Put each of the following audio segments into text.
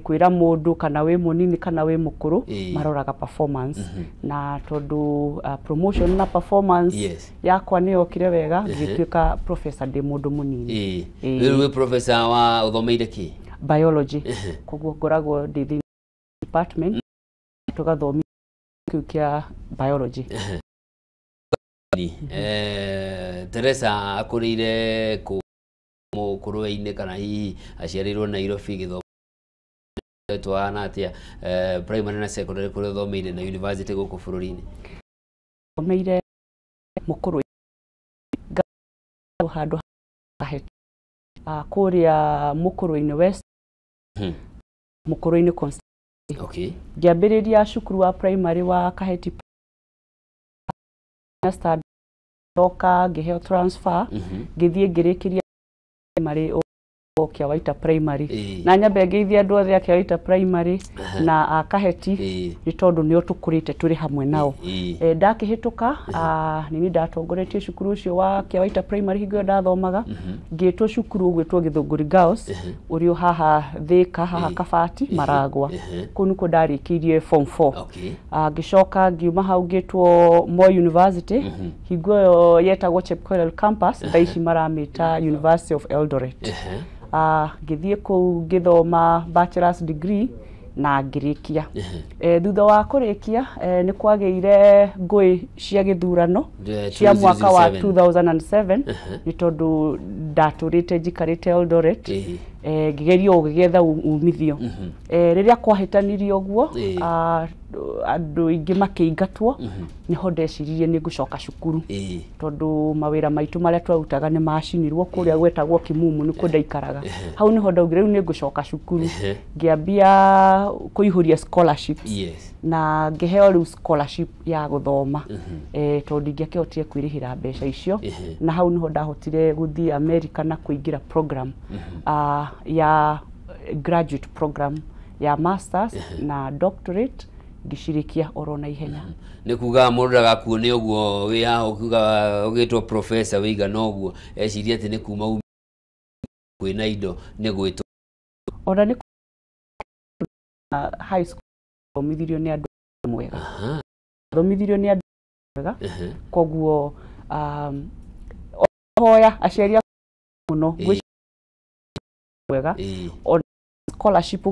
Kwĩra mũndũ kana wĩ mũnini kana wĩ mũkũrũ, maroraga performance, na tondũ promotion na performance yakwa nĩ yokire wega, ngĩtuĩka professor ndĩ mũndũ mũnini. Rĩu wĩ professor wa ũthomeire kĩ? Biology. Koguo ngoragwo ndĩ thĩinĩ department, tũgathomithia kĩu kĩa biology. Teresa akũrĩire kũ mũkũrwe-inĩ kana hihi aciarĩirwo Nairobi? Gĩthomo twana atĩa, primary na secondary kũrĩa ũthomeire na university gũkũ bũrũri-inĩ? Thomeire mũkũrwe handũ Kaheti, kũrĩa Mũkũrwe-inĩ West, Mũkũrwe-inĩ constituency. Ngĩambĩrĩria cukuru wa primary wa Kaheti na standard, coka ngĩheo transfer, ngĩthiĩ ngĩrĩkĩria primary o Kĩawaita Primary. Na nyambe ngeithie andũ othe a Kĩawaita Primary na a Kaheti, nĩ tondũ nĩo tũkũrĩte tũrĩ hamwe nao. Ndakĩhĩtũka, nĩ niĩ ndatongoretie cukuru ũcio wa Kĩawaita Primary hingo ĩyo ndathomaga. Ngĩtwo cukuru ũgwĩtwo Gĩthũngũri Girls, ũrĩ o haha Thĩka haha, Kabati Maragwa. Kũu nĩkuo ndarĩkĩirie form 4. Ngĩcoka ngiuma hau, ngĩtwo Moi University, hingo ĩyo yetagwo Chepkoilel Campus, thaa ici maramĩta University of Eldoret. Ngĩthiĩ kũu ngĩthoma bachelor's degree na ngĩrĩkia. Thutha wa kũrĩkia, nĩ kwagĩire ngũĩ cia gĩthurano cia mwaka wa 2007. 2007. Nĩ tondũ ndatũrĩte njikarĩte Eldoret, ngĩgerio gũgĩetha umithio. Rĩrĩa kwahĩtanirio ũguo, andũ aingĩ makĩingatwo, nĩho ndeciririe nĩ ngũcoka cukuru, tondũ mawĩra maitũ marĩa twarutaga nĩ macinirwo kũrĩa gwetagwo Kimumu, nĩkuo ndaikaraga. Hau nĩho ndaugire rĩu nĩ ngũcoka cukuru. Ngĩambia kũihũria scholarships na ngĩheo rĩu scholarship ya gũthoma, tondũ ndingĩakĩhotire kwĩrĩhĩra mbeca icio. Na hau nĩho ndahotire gũthiĩ America na kũingĩra program ya graduate program ya masters na doctorate, ngĩcirĩkia oro na ihenya. Nĩ kuga mũndũ ndagakuone ũguo wĩ haha ũkiuga ũgĩtwo professor wĩigana ũguo, eciria atĩ nĩ kuma kwĩna indo nĩ gwĩtwo. Ona nĩ high school thomithirio nĩ andũ mwega, thomithirio nĩ andũ mwega. Koguo hoya aciari akwa mũno, ngwĩciria mwega ona scholarship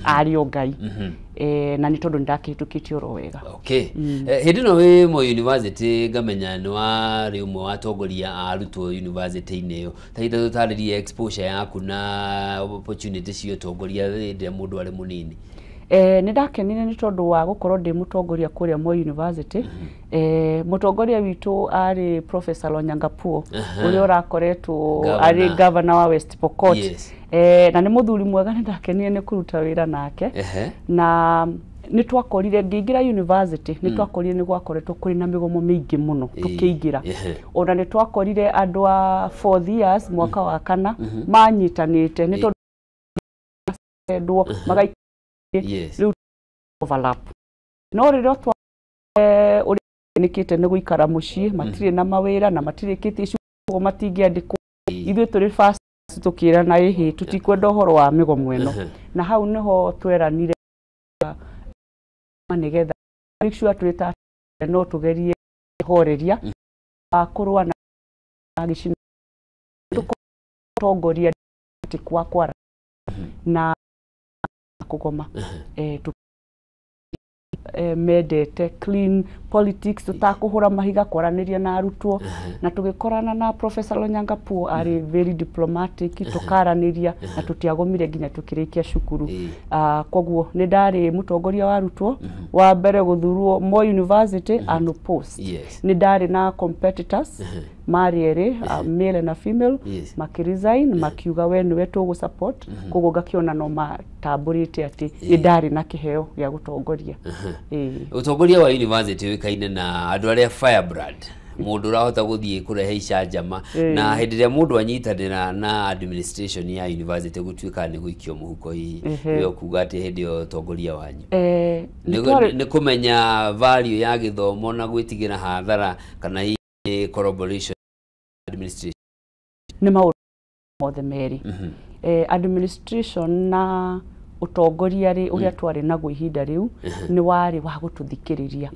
arĩ o Ngai. Na nĩ tondũ nĩ ndakĩhĩtũkĩtie oro wega. Okay. Hĩndĩ ĩno wĩ Moi University, ngamenya nĩ warĩ ũmwe wa atongoria a arutwo university-inĩ ĩyo. Ta ihinda tũtarĩrie exposure yaku na opportunity cia ũtongoria hĩndĩ ĩrĩa mũndũ arĩ mũnini. Nĩ ndakenire nĩ tondũ wa gũkorwo ndĩ mũtongoria kũrĩa Moi University. Mũtongoria witũ arĩ Professor Lonyangapuo, ũrĩa ũrakoretwo Governor. arĩ governor wa West Pokot. Na nĩ mũthuri mwega, nĩ ndakenire nĩ kũruta wĩra nake. Na nĩ twakorire ngĩingĩra university, nĩ twakorire nĩ gwakoretwo kũrĩ na mĩgomo mĩingĩ mũno tũkĩingĩra. Ona nĩ twakorire andũ a fourth years, mwaka wa kana, manyitanĩte nĩ tondũ endwo magaikio rĩu overlap. No rĩrĩa twa ũrĩa nĩkĩte nĩ gũikara mũciĩ, matirĩ na mawĩra na matirĩkĩtie cukuru, matingĩandĩkwo. Ithuĩ tũrĩ first tũkĩrana, ĩhĩ, tũtikwenda ũhoro wa mĩgomo ĩno. Na hau nĩho tweranire nĩgetha make sure twĩ ta no tũgerie horeria kũrũa na gĩcina tũtongoria atĩ kwa kwara na kũgoma, mendete clean politics, tũtakũhũra mahiga, kwaranĩria na arutwo. Na tũgĩkorana na Professor Lonyangapuo, arĩ very diplomatic, tũkaranĩria na tũtiagomire nginya tũkĩrĩkia cukuru. Koguo nĩ ndarĩ mũtongoria wa arutwo wa mbere gũthurwo Moi University unopposed. Nĩ ndarĩ na competitors marĩ erĩ, male na female. Makĩresign, makiuga we nĩwe tũgũ support. Koguo ngakĩona no matambũrĩte atĩ nĩ ndarĩ na kĩheo gĩa gũtongoria. Ũtongoria wa university ũĩkaine na andũ arĩa firebrand, mũndũ ũrahota gũthiĩ kũrehe icanjama. Na hĩndĩ ĩrĩa mũndũ anyitanĩra na administration ya university, gũtuĩka nĩ gũikio mũhuko hihi, we ũkuga atĩ hĩndĩ ĩyo ũtongoria wanyu nĩ kũmenya value ya gĩthomo na gwĩtigĩra hathara, kana hihi nĩ collaboration administration? Nĩ maũndũ mothe merĩ. Administration na ũtongoria rĩ ũrĩa twarĩ naguo ihinda rĩu nĩ warĩ wa gũtũthikĩrĩria,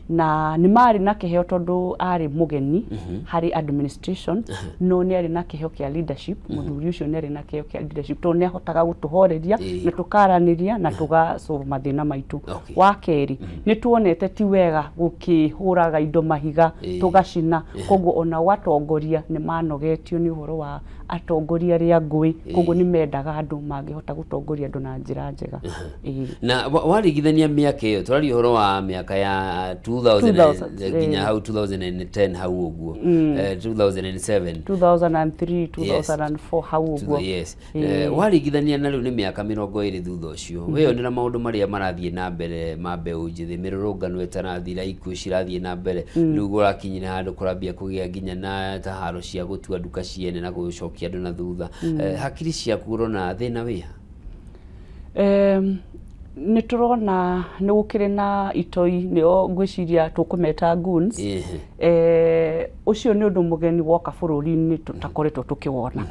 na nĩ marĩ na kĩheo tondũ arĩ mũgeni harĩ administration, no nĩ arĩ na kĩheo kĩa leadership. Mũthuri ũcio nĩ arĩ na kĩheo kĩa leadership tondũ nĩ ahotaga gũtũhoreria na tũkaranĩria na tũgasolve mathĩna maitũ. Wa kerĩ, nĩ tuonete ti wega gũkĩhũraga indo mahiga tũgacina, koguo ona watongoria nĩ manogetio nĩ ũhoro wa atongoria arĩa ngũĩ, koguo nĩ mendaga andũ mangĩhota gũtongoria andũ na njĩra njega. Na warigithania mĩaka ĩyo, tũraria ũhoro wa mĩaka ya 2000 nginya hau 2010 hau ũguo, 2007, 2003, 2004 hau ũguo. Yes. Warigithania na rĩu nĩ mĩaka 20 thutha ũcio, weyonera maũndũ marĩa marathiĩ na mbere ma mbeũ njĩthĩ, mĩrũrũngano ĩtarathira, ikuũ cirathiĩ na mbere, rĩu kũrakinyire handũ kũrambia kũgĩa nginya na taharo cia gũtua nduka ciene na gũcokia andũ na thutha. Hakiri ciaku ũrona thĩna wĩha? Nĩ tũrona nĩ gũkĩrĩ na itoi, nĩo ngwĩciria tũkũmeta goons. Ũcio nĩ ũndũ mũgeni woka bũrũri-inĩ tũtakoretwo tũkĩwona,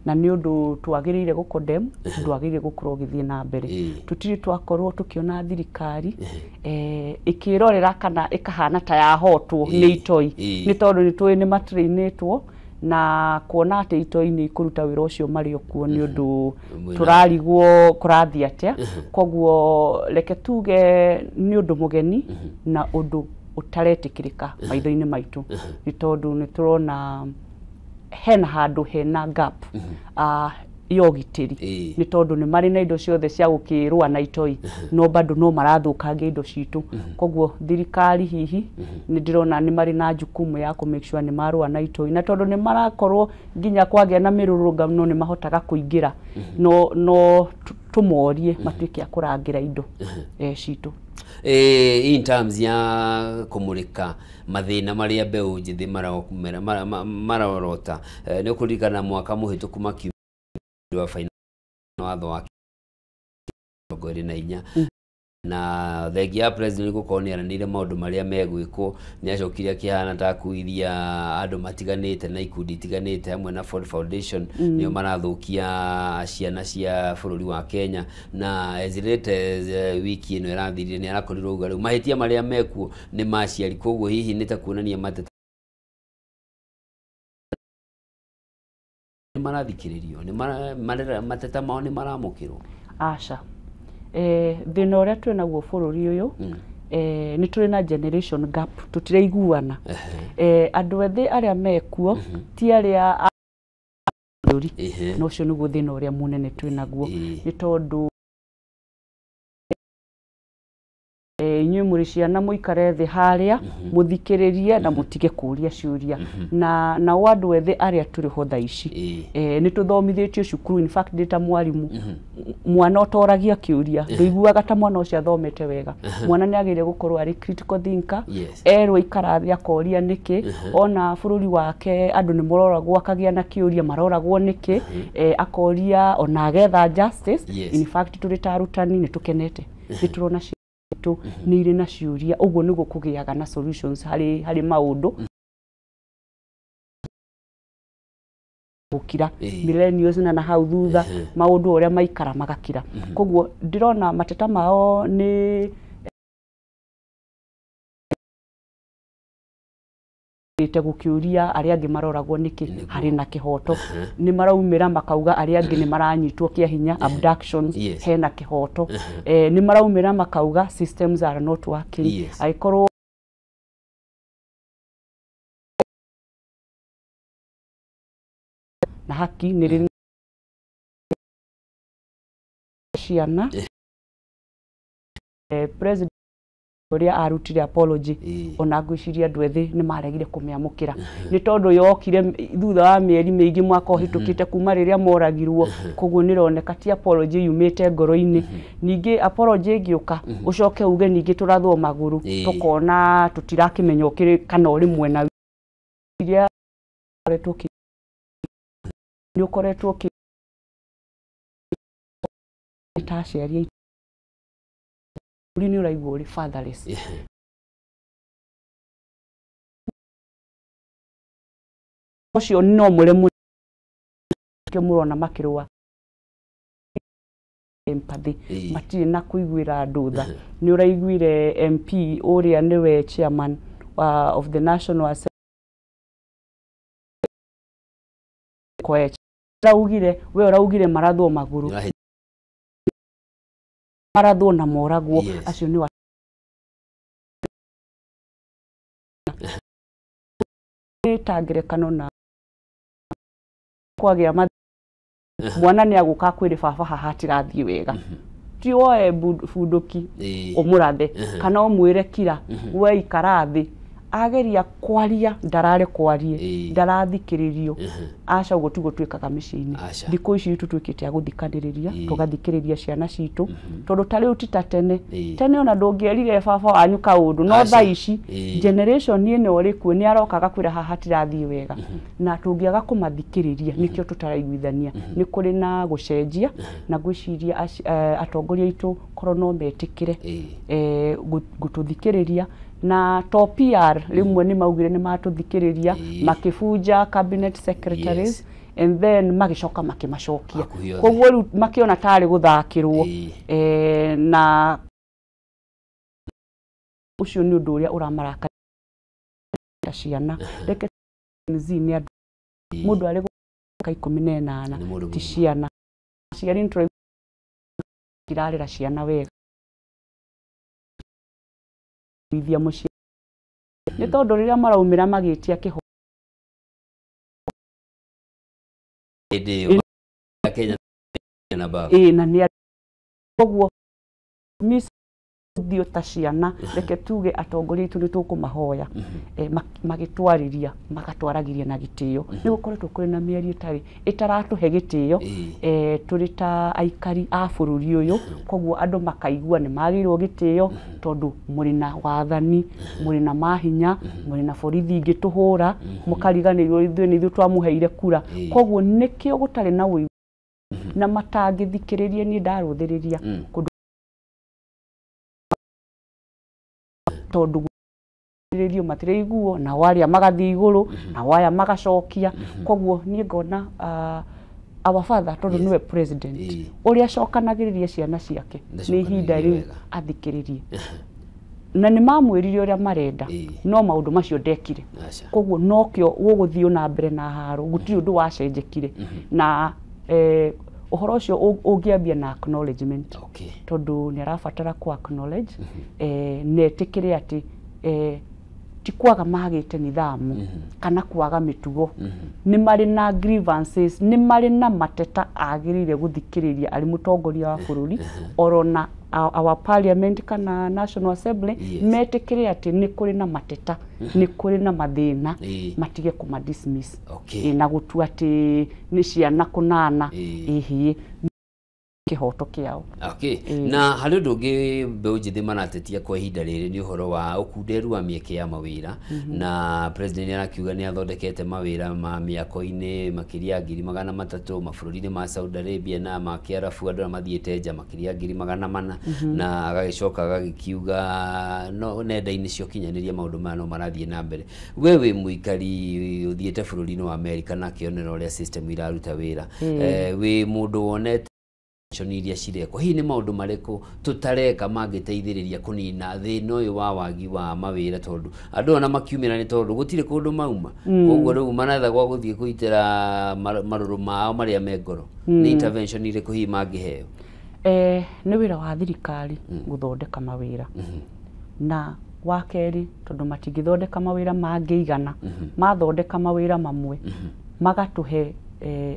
na nĩ ũndũ twagĩrĩire gũ-condemn, ndwagĩrĩire gũkorwo ũgĩthiĩ na mbere. Tũtirĩ twakorwo tũkĩona thirikari ĩkĩrorera kana ĩkahana ta yahotwo nĩ itoi, nĩ tondũ nĩ tũĩ nĩ matrainĩtwo na kuona atĩ itoi nĩ ikũruta wĩra ũcio marĩ o kuo, nĩ ũndũ tũrarigwo kũrathiĩ atĩa. Koguo reke tuge nĩ ũndũ mũgeni na ũndũ ũtaretĩkĩrĩka maitho-inĩ maitũ, nĩ tondũ nĩ tũrona hena handũ hena gap ya ũgitĩri, nĩ tondũ nĩ marĩ na indo ciothe cia gũkĩrũa na itoi, no bado no marathũkangia indo citũ. Koguo thirikari hihi nĩ ndĩrona nĩ marĩ na jukumu ya kũ make sure nĩ marũa na itoi, na tondũ nĩ marakorwo nginya kwagĩa na mĩrũrũngano nĩ mahotaga kũingĩra, no tũmorie matuĩke a kũrangĩra indo citũ. In terms ya kũmũrĩka mathĩna marĩa mbeũ njĩthĩ marorota, nĩ ũkũririkana mwaka mũhĩtũku makiuga watho wa 24 na thengia ya president gũkorwo nĩ aranĩire maũndũ marĩa megwĩkwo, nĩ acokire akĩhana ta akuithia andũ matiganĩte na ikundi itiganĩte hamwe na Ford Foundation nĩo marathũkia ciana cia bũrũri wa Kenya, na as late as wiki ĩno ĩrathirire nĩ arakorirwo auga rĩu mahĩtia marĩa mekuo nĩ ma aciari, koguo hihi nĩ ta kuonania mateta nĩ marathikĩrĩrio, nĩ mateta mao nĩ maramũkĩrwo? Aca. Thĩna ũrĩa twĩ naguo bũrũri ũyũ, nĩ tũrĩ na generation gap, tũtiraiguana. Andũ ethĩ arĩa mekuo ti arĩa na ũcio nĩguo thĩna ũrĩa mũnene twĩ naguo, nĩ tondũ inyuĩ mũrĩ ciana mũikare thĩ harĩa mũthikĩrĩrie na mũtige kũria ciũria, na nao andũ ethĩ arĩa tũrĩ ho thaa ici nĩ tũthomithĩtio cukuru. In fact ndĩ ta mwarimũ, mwana ũtoragia kĩũria ndũiguaga ta mwana ũcio athomete wega. Mwana nĩ agĩrĩire gũkorwo arĩ critical thinker, erwo ikara thĩ akoria nĩkĩ, ona bũrũri wake andũ nĩ maroragwo akagĩa na kĩũria maroragwo nĩkĩ, akoria ona agetha justice. In fact tũrĩ ta arutani nĩ tũkenete, nĩ tũrona nĩ irĩ na ciũria, ũguo nĩguo kũgĩaga na solutions harĩ maũndũ gũkira millennials na hau thutha maũndũ ũrĩa maikara magakira. Koguo ndĩrona mateta mao nĩ gũkĩũria arĩa angĩ maroragwo nĩkĩ harĩ na kĩhoto, nĩ maraumĩra makauga arĩa angĩ nĩ maranyitwo kĩa hinya, abductions, hena kĩhoto, nĩ maraumĩra makauga systems are not working, angĩkorwo na haki nĩ rĩrĩ ciana. President ũrĩa arutire apology, ona ngwĩciria andũ ethĩ nĩ maregire kũmĩamũkĩra, nĩ tondũ yokire thutha wa mĩeri mĩingĩ mwaka ũhĩtũkĩte kuma rĩrĩa moragirwo, koguo nĩ ĩroneka ti apology yumĩte ngoro-inĩ. Ningĩ apology ĩngĩũka ũcoke uge ningĩ tũrathwo magũrũ, tũkona tũtirakĩmenya ũkĩrĩ kana ũrĩ mwena iria nĩ ũkoretwo ta aciari nĩ ũraigua ũrĩ fatherless. Ũcio no mũremwo mũrona makĩrũa. empathy, matirĩ na kũiguĩra andũ tha. Nĩ ũraiguire MP ũrĩa nĩwe chairman of the National Assembly Koech araugire, we ũraugire marathwo magũrũ, marathwo na moragwo, acio nĩ ta ngerekano na kwagĩa mwana nĩ agũka kwĩrĩ baba haha hatirathiĩ wega, ti woe bunduki ũmũrathe kana ũmwĩre kira we ikara thĩ. Ageria kwaria ndarare kwarie, ndarathikĩrĩrio. Aca ũguo tiguo twĩkaga mĩciĩ-inĩ. Thikũ ici tũtuĩkĩte a gũthikanĩrĩria, tũgathikĩrĩria ciana citũ, tondũ ta rĩu ti ta tene. Tene ona ndũngĩerire baba wanyu kaũndũ, no thaa ici generation ĩno ĩrĩ kuo nĩ aroka agakwĩra haha hatirathiĩ wega, na tũngĩaga kũmathikĩrĩria nĩkĩo tũtaraiguithania. Nĩ kũrĩ na gũcenjia, na ngwĩciria atongoria aitũ korwo no metĩkĩre gũtũthikĩrĩria. Na to PR rĩmwe nĩ maugire nĩ matũthikĩrĩria, makĩbunja cabinet secretaries, and then magĩcoka makĩmacokia, koguo rĩu makĩona tarĩ gũthakĩrwo. Na ũcio nĩ ũndũ ũrĩa ũramarakaria ciana. Reke Z nĩ andũ, mũndũ arĩ mĩaka 18 ti ciana. Aciari nĩ tũrarera ciana wega ithia mũciĩ, nĩ tondũ rĩrĩa maraumĩra magĩtia kĩho na nĩ koguo miss thio ta ciana. Reke tuge atongoria aitũ nĩ tũkũmahoya magĩtwarĩria, magatwaragĩria na gĩtĩo. Nĩ gũkoretwo kũrĩ na mĩario ĩtarĩ ĩtaratũhe gĩtĩo tũrĩ ta aikari a bũrũri ũyũ, koguo andũ makaigua nĩ magĩrĩirwo gĩtĩo tondũ mũrĩ na wathani, mũrĩ na mahinya, mũrĩ na borithi ingĩtũhũra, mũkariganĩrwo ithuĩ nĩ ithuĩ twamũheire kura. Koguo nĩkĩo gũtarĩ na ũiguano na matangĩthikĩrĩria. Niĩ ndarũthĩrĩria kũndũ tondũ gũthikĩrĩrio matiraiguo, na waria magathiĩ igũrũ, na waya magacokia. Koguo niĩ ngona our father, tondũ nĩwe president ũrĩa acokanagĩrĩria ciana ciake, nĩ ihinda rĩu athikĩrĩrie. Na nĩ mamwĩrire ũrĩa marenda, no maũndũ macio ndekire. Koguo nokĩo gũgũthiĩ na mbere na haro, gũtirĩ ũndũ wacenjekire. Na ũhoro ũcio ũngĩambia na acknowledgement, tondũ nĩ arabatara ku acknowledge, na etĩkĩre atĩ ti kwaga magĩte nithamu kana kwaga mĩtugo. Nĩ marĩ na grievances, nĩ marĩ na mateta agĩrĩire gũthikĩrĩria arĩ mũtongoria wa bũrũri, oro na our parliament kana National Assembly metĩkĩre atĩ nĩ kũrĩ na mateta, nĩ kũrĩ na mathĩna, matige kũma dismiss na gũtua atĩ nĩ ciana kũnana ĩhĩ kĩhoto kĩao. Na harĩ ũndũ ũngĩ mbeũ njĩthĩ maratetia kwa ihinda rĩrĩ nĩ ũhoro wa ũkunderu wa mĩeke ya mawĩra, na president arakiuga nĩ athondekete mawĩra ma mĩako-inĩ makĩria 300,000 mabũrũri-inĩ ma Saudi Arabia na ma Kĩarabu, andũ arĩa mathiĩte nja makĩria 400,000, na agagĩcoka agagĩkiuga no nenda-inĩ cia ũkinyanĩria maũndũ maya no marathiĩ na mbere. We wĩ mũikari ũthiĩte bũrũri-inĩ wa Amerika na akĩonera ũrĩa system iraruta wĩra, wĩ mũndũ wonete iria cirekwo, hihi nĩ maũndũ marĩkũ tũtareka mangĩteithĩrĩria kũnina thĩna ũyũ wa wagi wa mawĩra, tondũ andũ ona makiumĩra nĩ tondũ gũtirĩ kũndũ mauma, koguo rĩu maretha gwa gũthiĩ kũitĩra marũrũ mao marĩa me ngoro. Nĩ intervention irĩkũ hihi mangĩheo? Nĩ wĩra wa thirikari gũthondeka mawĩra, na wa kerĩ tondũ matingĩthondeka mawĩra mangĩigana, mathondeka mawĩra mamwe magatũhe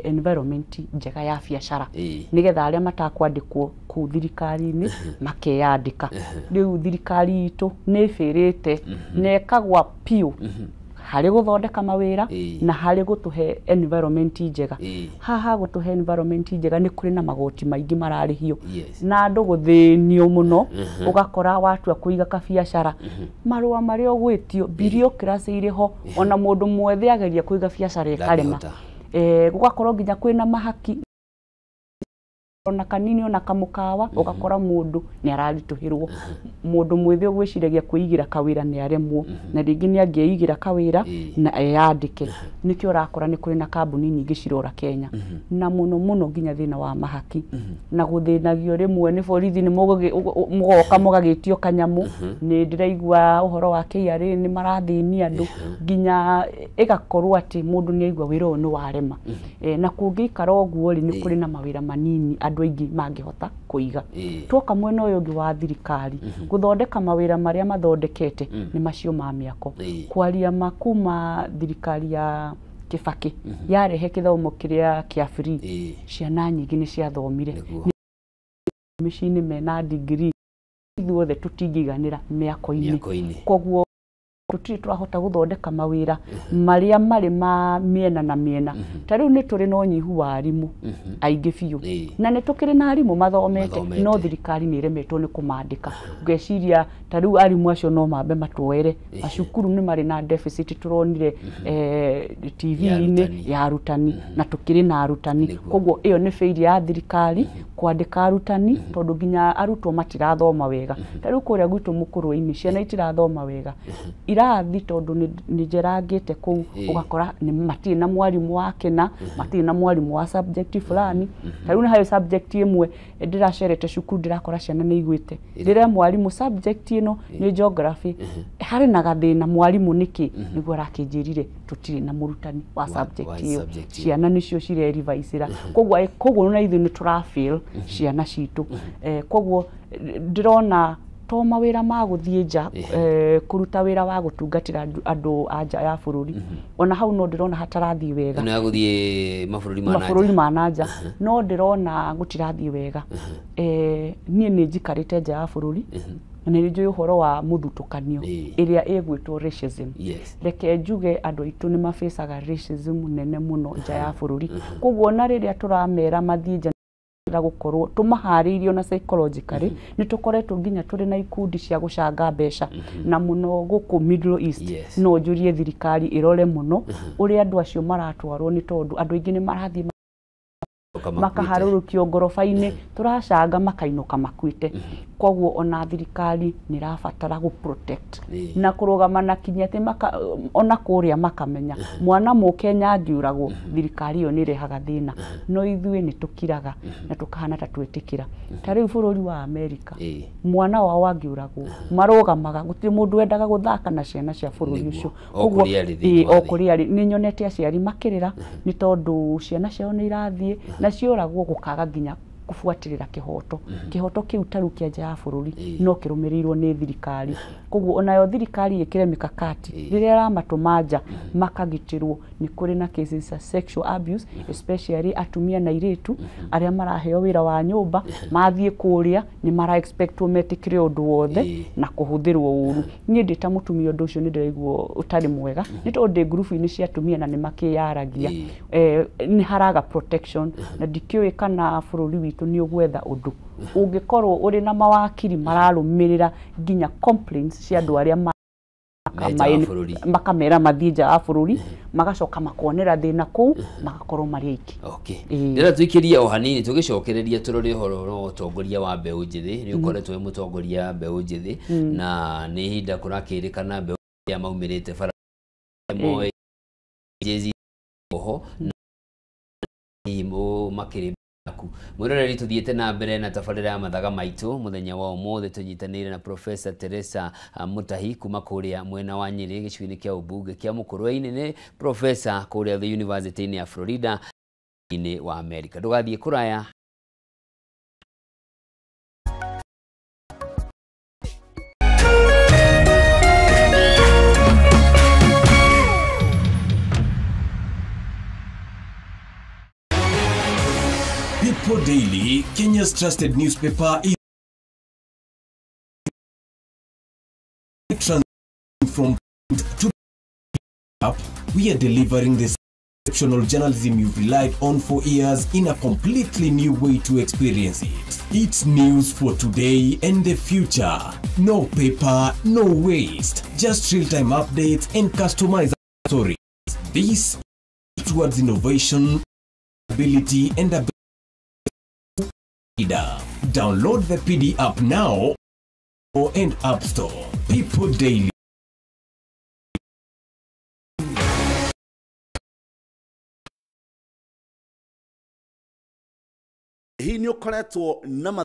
environment njega ya biacara, nigetha arĩa matakwandĩkwo kũu thirikari-inĩ makeyandĩka. Rĩu thirikari itũ nĩ ĩbĩrĩte na ĩkagwa piũ harĩ gũthondeka mawĩra na harĩ gũtũhe environment njega. Haha gũtũhe environment njega nĩ kũrĩ na magoti maingĩ mararĩhio na andũ gũthĩnio mũno, ũgakora watua kũiga kabiacara marũa marĩa ũgwĩtio bureaucracy irĩ ho, ona mũndũ mwethĩ ageria kũiga biacara ĩkarema. Gũgakorwo nginya kwĩna mahaki Ona kanini ona kamukawa ugakora mundu ni ararituhirwo mundu mwithi ugwiciragia kuigira kawira ni aremwo na ringi ni angiigira kawira na eyandike nikio urakora ni kuri na kambuni nyingi cirora Kenya na muno muno nginya thina wa mahaki na guthinagio rimwe ni borithi ni mugoka mugagitio kanyamu ni ndiraigua uhoro wa KRA ni marathini andu nginya igakorwo ati mundu ni aigua wira uyu ni warema na kungikara uguo ri ni kuri na mawira manini andu aingi mangihota kuiga twoka mwena uyu ungi wa thirikari guthondeka mawira maria mathondekete ni macio ma miako kwaria makuma thirikari ya Kibaki yarehe kithomo kiria kia free ciana nyingi ni ciathomire micini mena degree ithuothe tutingiganira miako-ini koguo tutiri turahota guthondeka mawira maria mari ma miena na miena ta riu ni turi no nyihu wa arimu aingi biu na ni tukiri na arimu mathomete no thirikari ni iremetwo ni kumandika ngeciria ta riu arimu acio no mambe matuere macukuru ni mari na deficit turonire TV-ini ya arutani na tukiri na arutani koguo iyo ni failure ya thirikari kwandika arutani tondu nginya arutwo matirathoma wega ta riu kuria gwitu mukurwe-ini ciana itirathoma wega irathi tondu ni njerangite kuu ugakora ni matirĩ na mwarimu wa kina matirĩ na mwarimu wa subject fulani ta riu hayo subject imwe ndiracerete cukuru ndirakora ciana ni igwite ndire mwarimu subject ino ni geography hari na gathina mwarimu niki niguo arakinjirire tutiri na murutani wa subject iyo ciana nicio cire revise koguo na ithuĩ ni turafail ciana citu koguo ndirona to mawira ma guthie nja kuruta wira wa gutungatira andu a nja ya bururi ona hau no ndirona hatarathie wega na guthie mabũrũri ma nanja no ndirona gutirathie wega nie ni njikarite nja ya bururi na nĩ njũĩ ũhoro wa mũthutũkanio ĩrĩa ĩgwĩtwo racism. Reke njuge andũ aitũ nĩ mafacaga racism nene mũno nja ya bũrũri koguo ona rĩrĩa tũramera mathiĩ nja gukorwo tumaharĩirio na psychologically ni tukoretwo nginya turi na ikundi cia gucanga mbeca na muno guku Middle East no njurie thirikari irore muno uria andu acio maratwarwo ni tondu andu aingi ni marathie makaharurukio ngoroba-inĩ turacanga makainũka makuĩte koguo ona thirikari nĩ irabatara gũ protect na kũrũgama na kinya atĩ ona kũrĩa makamenya mwana mũkenya angĩũragwo thirikari ĩyo nĩ ĩrehaga thĩna no ithuĩ nĩ tũkiraga na tũkahana ta twĩtĩkĩra ta rĩu bũrũri wa Amerika mwana wao angĩũragwo marũgamaga gũtirĩ mũndũ wendaga gũthaka na ciana cia bũrũri ũcio koguo o kũrĩa arĩ nĩ nyonete aciari makĩrĩra nĩ tondũ ciana ciao nĩ irathiĩ na cioragwo gukaga nginya kubuatirira kihoto kihoto kiu taru kia nja ya bururi no kirumirirwo ni thirikari koguo onayo thirikari ikire mikakati riria iramatuma nja makagitirwo ni kuri na cases za sexual abuse especially atumia na iritu aria maraheo wira wa nyumba mathie kuria ni mara expect metikire undu wothe na kuhuthirwo uru nie ndi ta mutumia undu ucio ni ndiraigua utari mwega ni tondu ndi ngurubu-ini cia atumia na ni makiyaragia ni haraga protection na ndikiũĩ kana bururi witu ni ugwetha undu ungikorwo uri na mawakiri mararumirira nginya complaints cia andu aria makamera mathie nja wa bururi magacoka makonera thina kuu magakorwo mari aiki. Okay, ndira tuikirie o hanini tugicokereria turore uhoro wa utongoria wa mbeũ njithi ni ukoretwo wi mutongoria mbeũ njithi na ni ihinda kurakirikana mbeũ ya maumirite bara moe jezi oho na makiri mwiroreri tuthiete na mbere na tabarĩra ya mathaga maitũ muthenya wa ũmũthĩ tũnyitanĩire na Professor Teresa Mutahi kuma kũrĩa mwena wa Nyĩrĩ gĩcigo-inĩ kĩa ũmbunge kĩa Mũkũrwe-inĩ nĩ professor kũrĩa the University ya Florida inĩ wa America. Ndũgathiĩ kũraya. People Daily, Kenya's trusted newspaper, is from to up. We are delivering this exceptional journalism you've relied on for years in a completely new way to experience it. It's news for today and the future. No paper, no waste. Just real-time updates and customized stories. This towards innovation, ability, and ability. Download the PD app now and App Store. People Daily. Hihi nĩ ũkoretwo na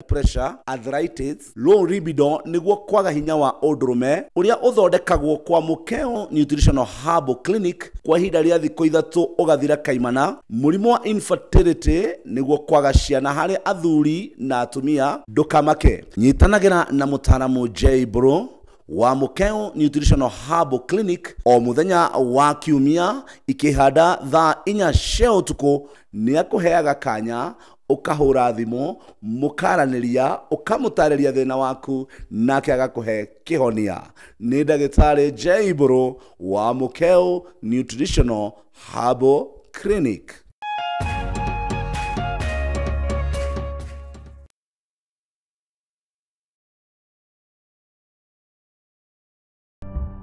pressure, arthritis, low libido niguo kwaga hinya wa ũndũrũme ũrĩa ũthondekagwo kwa Mukeo Nutritional Herbal Clinic kwa ihinda rĩa thikũ 3 ũgathira kaimana. Mũrimũ wa infertility niguo kwaga ciana harĩ athuri na atumia, ndũkamake. Nyitanagĩra na mũtaaramu J Bro wa Mukeo Nutritional Herbal Clinic o muthenya wa kiumia ikihanda thaa 4 cia ũtukũ. Nĩ akũheaga kanya ukahura thimũ mũkaranĩria ũkamũtarĩria thĩna waku nake agakũhe kĩhonia. Nĩ ndagĩtarĩ J Bro wa Mukeo Nutritional Herbal Clinic.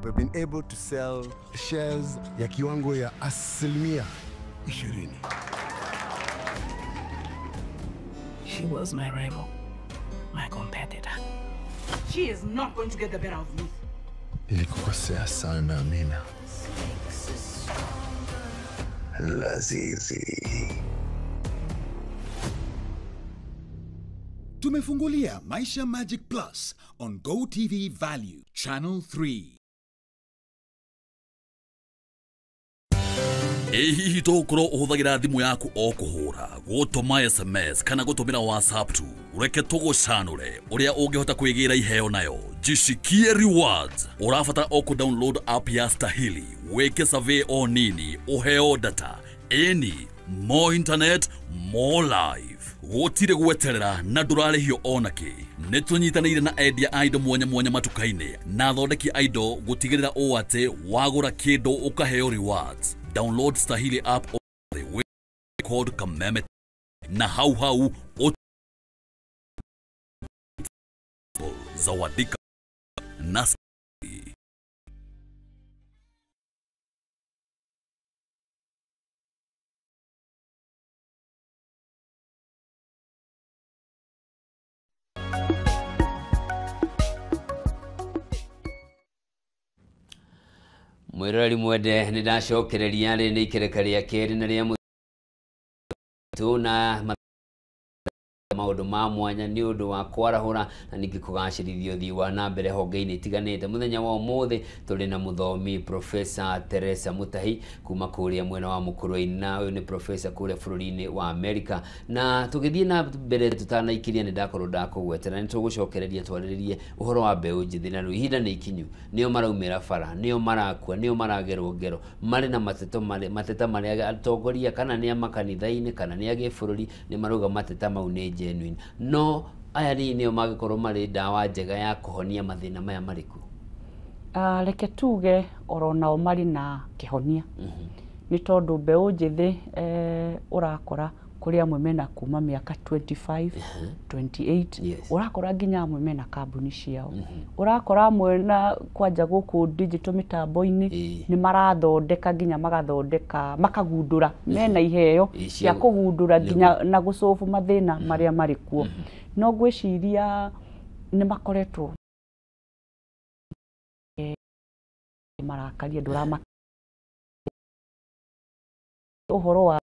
We've been able to sell shares ya kiwango ya 20%. She was my rival, my competitor. She is not going to get the better of me. Nilikukosea sana, Amina. Lazizi. Tumefungulia Maisha Magic Plus on Go TV Value Channel 3. Ĩ hihi tũgũkorwo ũhũthagĩra thimũ yaku o kũhũra, gũtũma SMS kana gũtũmĩra WhatsApp tu? Reke tũgũcanũre ũrĩa ũngĩhota kwĩgĩra iheo nayo. Jishikie rewards. Ũrabatara o kũ-download app ya Stahili, wĩke survey o nini, ũheo data. Ĩni, more internet, more life. Gũtirĩ gweterera na ndũrarĩhio onakĩ. Nĩ tũnyitanĩire na endia a indo mwanya mwanya matuka-inĩ na athondeki a indo gũtigĩrĩra ũũ atĩ wagũra kĩndũ ũkaheo rewards. Download Stahili app with code Kameme na hau hau zawadika na Mwiroreri mwende nĩ ndacokereria rĩ nĩ ikereka rĩa kerĩ na rĩa mũtũ na maũndũ ma mwanya nĩ ũndũ wa kwarahũra na ningĩ kũgacĩrithia ũthii wa na mbere honge-inĩ itiganĩte. Mũthenya wa ũmũthĩ tũrĩ na mũthomi Professor Teresa Mutahi kuma kũrĩa mwena wa Mũkũrwe-inĩ, na ũyũ nĩ professor kũrĩa bũrũri-inĩ wa America. Na tũgĩthiĩ na mbere tũtanaikĩria nĩ ndakorwo ndakũgwetera nĩ tũgũcokereria twarĩrĩrie ũhoro wa mbeũ njĩthĩ, na rĩu ihinda nĩ ikinyu, nĩo maraumĩra bara, nĩo marakua, nĩo maragerwo ngero, marĩ na mateta marĩa atongoria kana nĩ a makanitha-inĩ kana nĩ a gĩbũrũri nĩ marauga mateta mau nĩ genuine. No aya nĩ nĩo mangĩkorwo marĩ ndawa njega ya kũhonia mathĩna maya marĩkũ? Reke tuge oro nao marĩ na kĩhonia. Nĩ tondũ mbeũ njĩthĩ ũrakora kũrĩ amwe mena kuma mĩaka 25, 28, yes. Ũrakora nginya amwe mena kambuni ciao. Ũrakora amwe na kwanja gũkũ digital mĩtambo-inĩ nĩ marathondeka nginya magathondeka makagundũra mena iheo cia kũgundũra nginya na gũcobu mathĩna marĩa marĩ kuo. No ngwĩciria nĩ makoretwo marakaria ndũrama ũhoro wa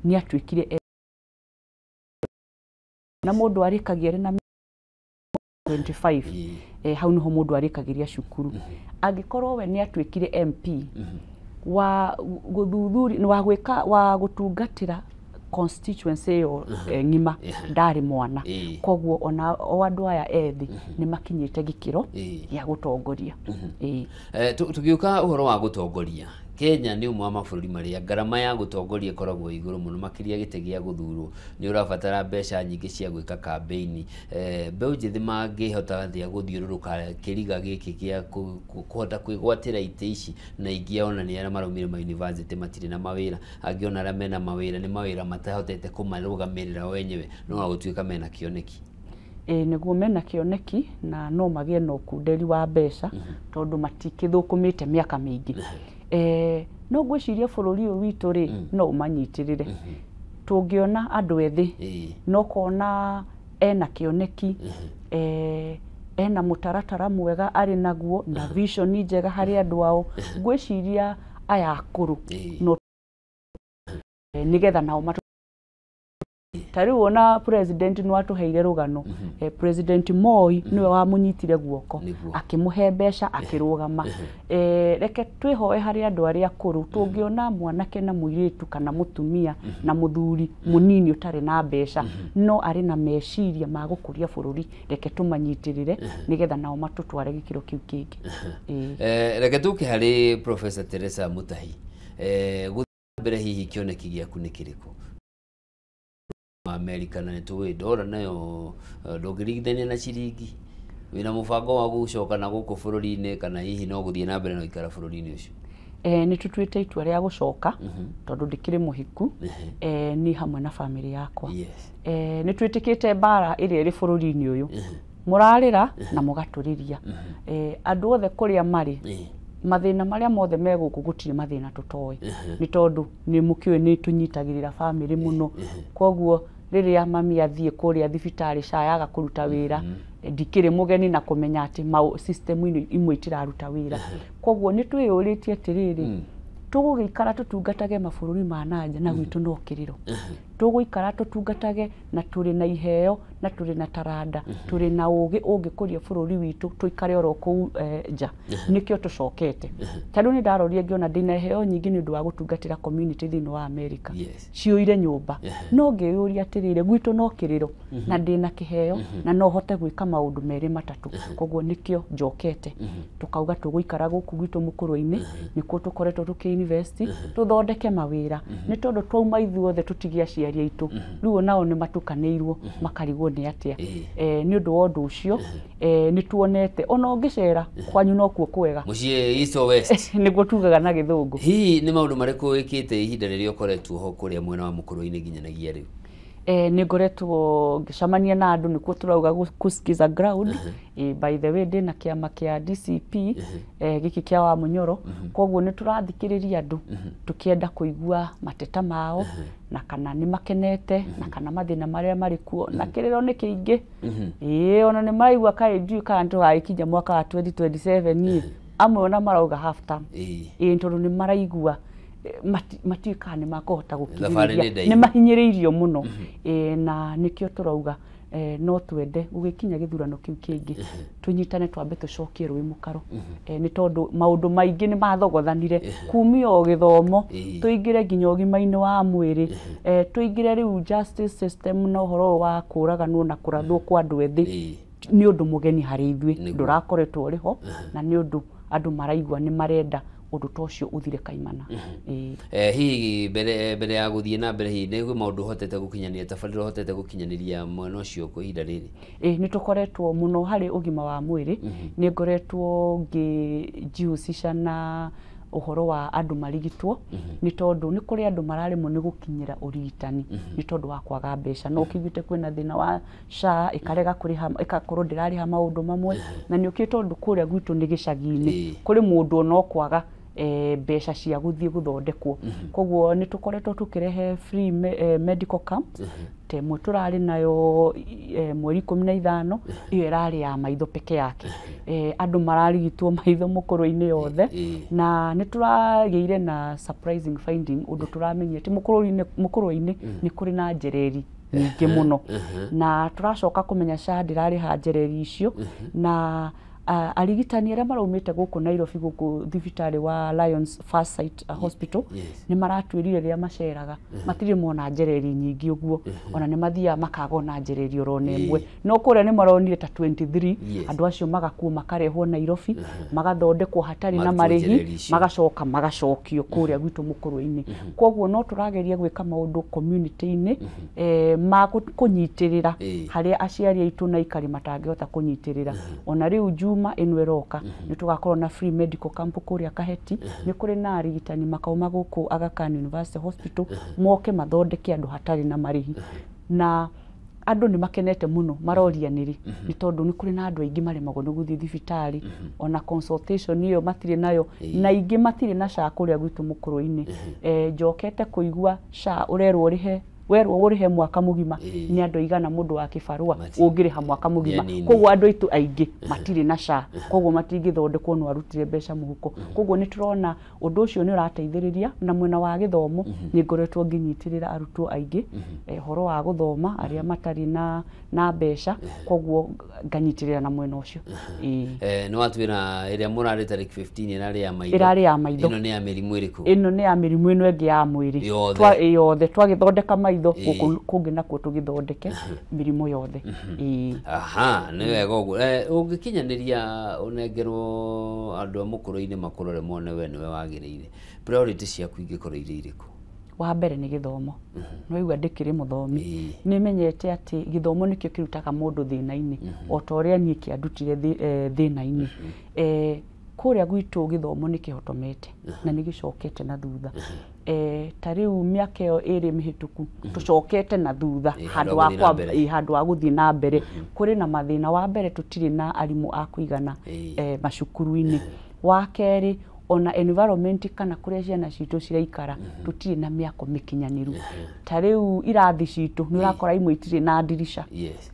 nĩ atuĩkire na mũndũ arĩkagia arĩ na 25, hau nĩho mũndũ arĩkagĩria cukuru. Angĩkorwo we nĩ atuĩkire MP wa gũthuthuri wa gwĩka wa gũtungatĩra constituency ĩyo ng'ima, ndarĩ mwana, koguo ona o andũ aya ethĩ nĩ makinyĩte gĩkĩro gĩa gũtongoria. Tũgĩũka ũhoro wa gũtongoria, Kenya nĩ ũmwe wa mabũrũri marĩa ngarama ya gũtongoria ĩkoragwo igũrũ mũno, makĩria gĩtĩ gĩa gũthurwo nĩ ũrabatara mbeca nyingĩ cia gwĩka kambĩini. Mbeũ njĩthĩ mangĩhota atĩa gũthiũrũrũka kĩriga gĩkĩ gĩa kũhota kwĩgwatĩra itĩ ici, na ingĩ ona nĩ arĩa maraumire ma university matirĩ na mawĩra, angĩ ona arĩa mena mawĩra nĩ mawĩra matahotete kũmarũgamĩrĩra o enyewe, no gũtuĩka mena kĩoneki. Nĩguo mena kĩoneki na no magĩe na ũkunderi wa mbeca tondũ matikĩthũkũmĩte mĩaka mĩingĩ. No ngwĩciria bũrũri ũyũ witũ rĩ no ũmanyitĩrĩre. Tũngĩona andũ ethĩ no kona ena kĩoneki, ena mũtaratara mwega arĩ naguo na vision njega harĩ andũ ao, ngwĩciria aya akũrũ no nĩgetha nao ta rĩu ona president nĩ watũheire rũgano. President Moi nĩwe wamũnyitire guoko akĩmũhe mbeca akĩrũgama. Reke twĩhoe harĩ andũ arĩa akũrũ, tũngĩona mwanake na mũirĩtu kana mũtumia na mũthuri mũnini ũtarĩ na mbeca no arĩ na meciria ma gũkũria bũrũri, reke tũmanyitĩrĩre nĩgetha nao matũtware gĩkĩro kĩu kĩngĩ. Reke tũke harĩ Professor Teresa Mutahi. Gũthiĩ mbere hihi kĩoneki gĩaku nĩ kĩrĩkũ? Amerika na nĩtũĩ ndora nayo ndũngĩringithania na ciringi. Wĩna mũbango wa gũcoka na gũkũ bũrũri-inĩ kana hihi no gũthiĩ na mbere na gũikara bũrũri-inĩ ũcio? Nĩ tũtuĩte itua rĩa gũcoka tondũ ndĩkĩrĩ mũhiku, niĩ hamwe na bamĩrĩ yakwa. Nĩ twĩtĩkĩte mbara ĩrĩa ĩrĩ bũrũri-inĩ ũyũ, mũrarĩra na mũgatũrĩria. Andũ othe kũrĩa marĩ, mathĩna marĩa mothe me gũkũ gũtirĩ mathĩna tũtoĩ, nĩ tondũ nĩ mũkĩũĩ nĩ tũnyitagĩrĩra bamĩrĩ mũno. Koguo rĩrĩa mami athiĩ kũrĩa thibitarĩ SHA yaga kũruta wĩra, ndikĩrĩ mũgeni na kũmenya atĩ system-inĩ imwe itiraruta wĩra. Koguo nĩ twĩyũrĩtie atĩrĩrĩ, tũgũgĩikara tũtungatage mabũrũri ma nanja na gwitũ no kĩrĩro. Tũgũikara tũtungatage na tũrĩ na iheo na tũrĩ na taranda, tũrĩ na ũgĩ ũngĩkũria bũrũri witũ, tũikare oro kũu nja. Nĩkĩo tũcokete. Ta rĩu nĩ ndarorire ngĩona ndĩna iheo nyingĩ nĩ ũndũ wa gũtungatĩra community thĩinĩ wa America. Ciũire nyũmba. No ngĩyũria atĩrĩrĩ, gwitũ no kĩrĩro na ndĩna kĩheo na no hote gwĩka maũndũ merĩ matatũ. Koguo nĩkĩo njokete. Tũkauga tũgũikara gũkũ gwitũ mũkũrũ-inĩ, nĩkuo tũkoretwo tũkĩ-invest, tũthondeke mawĩra. Nĩ tondũ twauma ithuothe tũtige aciari aitũ, rĩu onao nĩ matukanĩirwo makarigwo nĩ atĩa. Nĩ ũndũ wa ũndũ ũcio nĩ tuonete ona ũngĩcera kwanyu nokuo kwega, mũciĩ east or west nĩguo tugaga na gĩthũngũ. Hihi nĩ maũndũ marĩkũ wĩkĩte ihinda rĩrĩa ũkoretwo ho kũrĩa mwena wa mũkũrũ-inĩ nginyanagia rĩu? Nĩ ngoretwo ngĩcemania na andũ, nĩkuo tũrauga kusikiza ground. By the way ndĩna kĩama kĩa DCP gĩkĩ kĩa wa Mũnyoro, koguo nĩ tũrathikĩrĩria andũ tũkĩenda kũigua mateta mao na kana nĩ makenete na kana mathĩna marĩa marĩ kuo, na kĩrĩro nĩ kĩingĩ. Ona nĩ maraigua kaĩ ndiũĩ kana tũgagĩkinya mwaka wa 2027 amwe ona marauga half term. Tondũ nĩ maraigua matiũĩ kana nĩ makũhota gũkirĩrĩria, nĩ mahinyĩrĩirio mũno. Na nĩkĩo tũrauga no twende gũgĩkinya gĩthurano kĩu kĩngĩ tũnyitane twambe tũcokie rũĩ mũkaro, nĩ tondũ maũndũ maingĩ nĩ mathogothanire kumia o gĩthomo tũingĩre nginya ũgima-inĩ wa mwĩrĩ, tũingĩre rĩu justice system na ũhoro wa kũraganwo na kũrathwo kwa andũ ethĩ nĩ ũndũ mũgeni harĩ ithuĩ, ndũrakoretwo ũrĩ ho, na nĩ ũndũ andũ maraigua nĩ marenda ũndũ ta ũcio ũthire kaimana. Hihi mbere ya gũthiĩ na mbere, hihi nĩ maũndũ ũhotete gũkinyanĩria tabarĩra ũhotete gũkinyanĩria mwena ũcio kwa ihinda rĩrĩ? Nĩ tũkoretwo mũno harĩ ũgima wa mwĩrĩ, nĩ ngoretwo ngĩjihusisha na ũhoro wa andũ marigitwo, nĩ tondũ nĩ kũrĩ andũ mararemwo nĩ gũkinyĩra ũrigitani nĩ tondũ wa kwaga mbeca. No ũkĩiguĩte kwĩna thĩna wa SHA ĩkarega kũrĩha, ĩgakorwo ndĩrarĩha maũndũ mamwe, na nĩ ũkĩũĩ tondũ kũrĩa gwitũ nĩ gĩcagi-inĩ kũrĩ mũndũ ona ũkwaga mbeca cia gũthiĩ gũthondekwo. Koguo nĩ tũkoretwo tũkĩrehe free medical camps, ta ĩmwe tũrarĩ nayo mweri 15, ĩyo ĩrarĩ ya maitho peke yake. Andũ mararigitwo maitho mũkũrũ-inĩ yothe, na nĩ tũragĩire na surprising finding, ũndũ tũramenyire atĩ mũkũrũ-inĩ nĩ kũrĩ na njereri nyingĩ mũno, na tũracoka kũmenya SHA ndĩrarĩha njereri icio, na arigitani arĩa maraumĩte gũkũ Nairobi gũkũ thibitarĩ wa Lions First Sight Hospital nĩ maratwĩrire rĩrĩa maceraga matirĩ mona njereri nyingĩ ũguo, ona nĩ mathiaga makaga ona njereri oro na ĩmwe, no kũrĩa nĩ maronire ta 23 andũ acio magakuo makarehwo Nairobi magathondekwo hatarĩ na marĩhi, magacoka magacokio kũrĩa gwitũ mũkũrũ-inĩ. Koguo no tũrageria gwĩka maũndũ community-inĩ ma kũnyitĩrĩra harĩa aciari aitũ na aikari matangĩhota kũnyitĩrĩra. Ona rĩu Juma ĩno ĩroka nĩ tũgakorwo na free medical camp kũrĩa Kaheti, nĩ kũrĩ na arigitani makauma gũkũ Aga Khan University Hospital moke mathondeke andũ hatarĩ na marĩhi, na Andũ nĩ makenete mũno maroria nĩrĩ, nĩ tondũ nĩ kũrĩ na andũ aingĩ maremagwo nĩ gũthiĩ thibitarĩ, ona consultation ĩyo matirĩ nayo, na aingĩ matirĩ na SHA kũrĩa gwitũ mũkũrũ-inĩ. Njokete kũigua SHA ũrerwo ũrĩhe, werwo ũrĩhe mwaka mũgima, nĩ andũ aigana mũndũ wa kĩbarũa ũngĩrĩha mwaka mũgima? Koguo andũ aitũ aingĩ matirĩ na SHA, koguo matingĩthondekwo no arutire mbeca mũhuko. Koguo nĩ tũrona ũndũ ũcio nĩ ũrateithĩrĩria. Na mwena wa gĩthomo nĩ ngoretwo ngĩnyitĩrĩra arutwo aingĩ ũhoro wa gũthoma arĩa matarĩ na mbeca, koguo nganyitĩrĩra na mwena ũcio. Nĩ watwĩra ĩrĩa mũrarĩ tarĩki 15 ĩrarĩ ya maitho. Ĩrarĩ ya maitho. Ĩno nĩ ya mĩrimũ ĩrĩkũ? Ĩno nĩ ya mĩrimũ ĩno ĩngĩ ya mwĩrĩ yothe. Twagĩthondeka maitho, gũkũ kũngĩ nakuo tũgĩthondeke mĩrimũ yothe. Aha, nĩ wega ũguo. Ũngĩkinyanĩria ũnengerwo andũ a mũkũrũ-inĩ makũrore mone we nĩwe wagĩrĩire, priority ciaku ingĩkorwo irĩ irĩkũ? Wa mbere nĩ gĩthomo. Nĩwaigua ndĩkĩrĩ mũthomi, nĩ menyete atĩ gĩthomo nĩkĩo kĩrutaga mũndũ thĩna-inĩ, o ta ũrĩa niĩ kĩandutire thĩna-inĩ. Kũrĩa gwitũ gĩthomo nĩ kĩhotomete na nĩ gĩcokete na thutha. Ta rĩu mĩaka ĩyo 2 mĩhĩtũku tũcokete na thutha handũ wa gũthiĩ na mbere. Kũrĩ na mathĩna. Wa mbere, tũtirĩ na arimũ a kũigana macukuru-inĩ. Wa kerĩ, ona environment kana kũrĩa ciana citũ ciraikara, tũtirĩ na mĩako mĩkinyanĩru. Ta rĩu irathi citũ nĩ ũrakora imwe itirĩ na ndirica,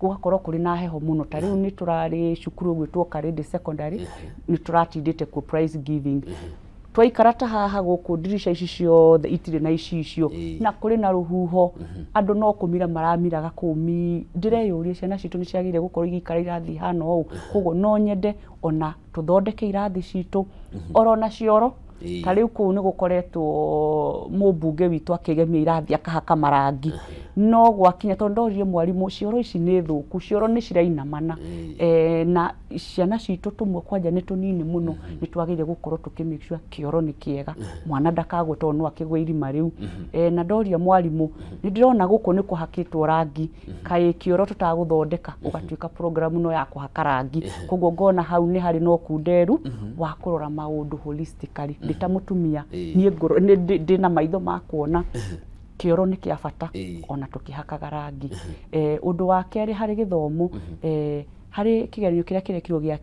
gũgakorwo kũrĩ na heho mũno. Ta rĩu nĩ tũrarĩ cukuru ũgwĩtwo Karĩndĩ Secondary, nĩ tũratindĩte kuo prize giving. Twaikara ta haha gũkũ, ndirica ici ciothe itirĩ na icicio, na kũrĩ na rũhuho, andũ no kũmira maramiraga kũu. Ndĩreyũria ciana citũ nĩ ciagĩrĩire gũkorwo igĩikara irathi ihana ũũ? Koguo no nyende ona tũthondeke irathi citũ oro na cioro. Ta rĩu kũu nĩ gũkoretwo mũmbunge witũ akĩgemia irathi akahaka marangi, no gwakinya tondũ ndoririe mwarimũ, cioro ici nĩ thũku, cioro nĩ cirainamana, na ciana citũ tũmwe kwanja nĩ tũnini mũno, nĩ twagĩrĩire gũkorwo tũkĩ make sure kĩoro nĩ kĩega, mwana ndakagwe tondũ no akĩgwe irima rĩu. Na ndoria mwarimũ, nĩ ndĩrona gũkũ nĩ kũhakĩtwo rangi, kaĩ kĩoro tũtagũthondeka ũgatuĩka program no ya kũhaka rangi? Koguo ngona hau nĩ harĩ na ũkunderu wa kũrora maũndũ holistically. Ndĩ ta mũtumia, niĩ ndĩna maitho ma kuona kĩoro nĩ kĩa bata ona tũkĩhakaga rangi. Ũndũ wa kerĩ harĩ gĩthomo, harĩ kĩgeranio kĩrĩa kĩrekirwo gĩa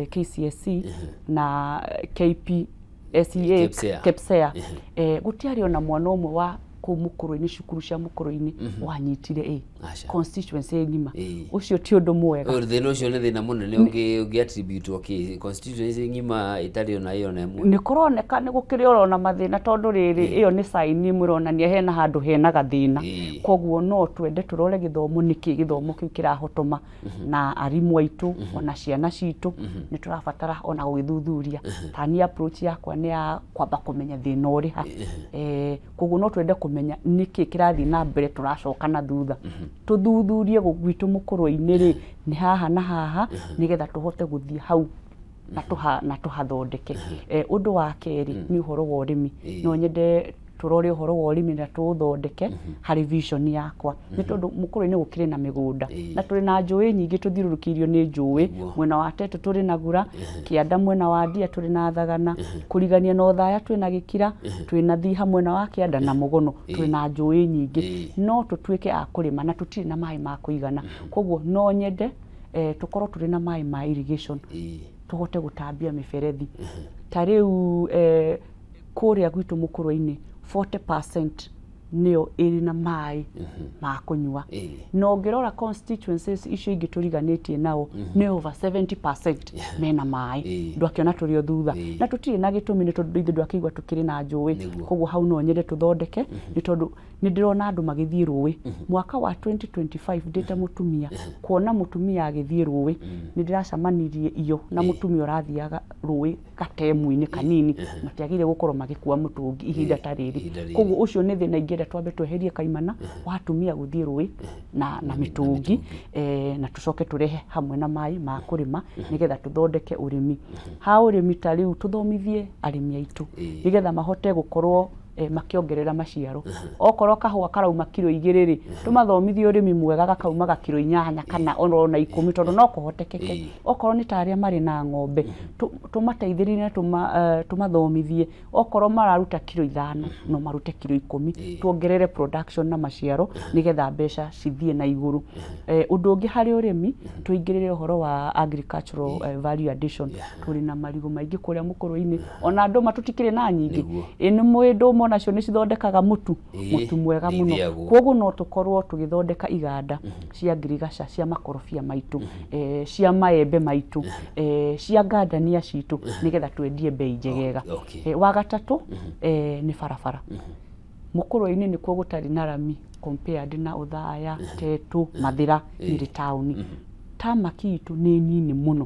KCSE na KPSEA, KPSEA, gũtiarĩ ona mwana ũmwe wa kũu mũkũrũ-inĩ, cukuru cia mũkũrũ-inĩ wanyitire A constituency ng'ima. Ũcio ti ũndũ mwega. Thĩna ũcio nĩ thĩna mũnene ũngĩ attribute kĩ constituency ng'ima ĩtarĩ ona ĩyo na ĩmwe. Nĩ kũroneka nĩ gũkĩrĩ oro na mathĩna, tondũ rĩrĩ ĩyo nĩ sign ĩmwe ĩronania hena handũ hena gathĩna. Koguo no twende tũrore gĩthomo, nĩkĩ gĩthomo kĩu kĩrahotoma na arimũ aitũ ona ciana citũ. Nĩ tũrabatara ona gũgĩthuthuria. Ta niĩ approach yakwa nĩ ya kwamba kũmenya thĩna ũrĩ ha. Koguo no twende kũmenya nĩkĩ kĩrathiĩ na mbere tũracoka na thutha, tũthuthurie gwitũ mũkũrũ-inĩ rĩ nĩ haha na haha, nĩgetha tũhote gũthiĩ hau na tũhathondeke. Ũndũ wa kerĩ nĩ ũhoro wa ũrĩmi. No nyende tũrore ũhoro wa ũrĩmi na tũũthondeke harĩ vision yakwa, nĩ tondũ mũkũrũ-inĩ gũkĩrĩ na mĩgũnda na tũrĩ na njũĩ nyingĩ, tũthiũrũrũkĩirio nĩ njũĩ. Mwena wa Teto tũrĩ na Gura, kĩanda mwena wa Ndia tũrĩ na Thagana, kũrigania na Othaya twĩ na Gĩkira, twĩ na Thiha mwena wa kĩanda na Mũgono, twĩ na njũĩ nyingĩ, no tũtuĩke a kũrĩma na tũtirĩ na maĩ ma kũigana. Koguo no nyende tũkorwo tũrĩ na maĩ ma irrigation, tũhote gũtambia mĩberethi. Ta rĩu kũrĩa gwitũ mũkũrũ-inĩ 40% nĩyo ĩrĩ na maĩ ma kũnyua, na ũngĩrora constituencies icio ingĩ tũriganĩtie nao nĩ over 70% mena maĩ. Ndwakĩona tũrĩ o thutha na tũtirĩ na gĩtũmi, nĩ tondũ ithuĩ ndwakĩigua tũkĩrĩ na njũĩ. Koguo hau no nyende tũthondeke, nĩ tondũ nĩ ndĩrona andũ magĩthiĩ rũĩ. Mwaka wa 2025, ndĩ ta mũtumia, kuona mũtumia agĩthiĩ rũĩ, nĩ ndĩracemanirie iyo na mũtumia ũrathiaga rũĩ gatemu-inĩ kanini, matiagĩrĩire gũkorwo magĩkua mũtũngi ihinda ta rĩrĩ. Koguo ũcio nĩ thĩna ingĩenda twambe tweherie kaimana wa atumia gũthiĩ rũĩ na mĩtũngi, na tũcoke tũrehe hamwe na maĩ ma kũrĩma, nĩgetha tũthondeke ũrĩmi. Ha ũrĩmi, ta rĩu tũthomithie arĩmi aitũ nĩgetha mahote gũkorwo Makĩongerera maciaro. Okorwo kahũa karauma kiro 2 rĩ, tũmathomithie ũrĩmi mwega gakaumaga kiro 8 kana ona 10 tondũ no kũhotekeke. Okorwo nĩ ta arĩa marĩ na ng'ombe, tũmateithĩrĩrie na tũmathomithie, okorwo mararuta kiro 5 no marute kiro 10, tuongerere production na maciaro nĩgetha mbeca cithiĩ na igũrũ. Ũndũ ũngĩ harĩ ũrĩmi, tũingĩrĩre ũhoro wa agricultural value addition. Tũrĩ na marigũ maingĩ kũrĩa mũkũrũ-inĩ, ona ndũma tũtikĩrĩ na nyingĩ. Ĩ nĩ mũĩ ndũma onacio nĩ cithondekaga mũtu, mũtu mwega mũno. Koguo no tũkorwo tũgĩthondeka iganda cia ngirigaca, cia makorobia maitũ, cia maembe maitũ, cia ngandania citũ, nĩgetha twendie bei njegega. Wa gatatũ nĩ barabara. Mũkũrũ-inĩ nĩkuo gũtarĩ na rami compared na Othaya, Tetu, Mathira, Nyeri taũni. Tamaki itũ nĩ nini mũno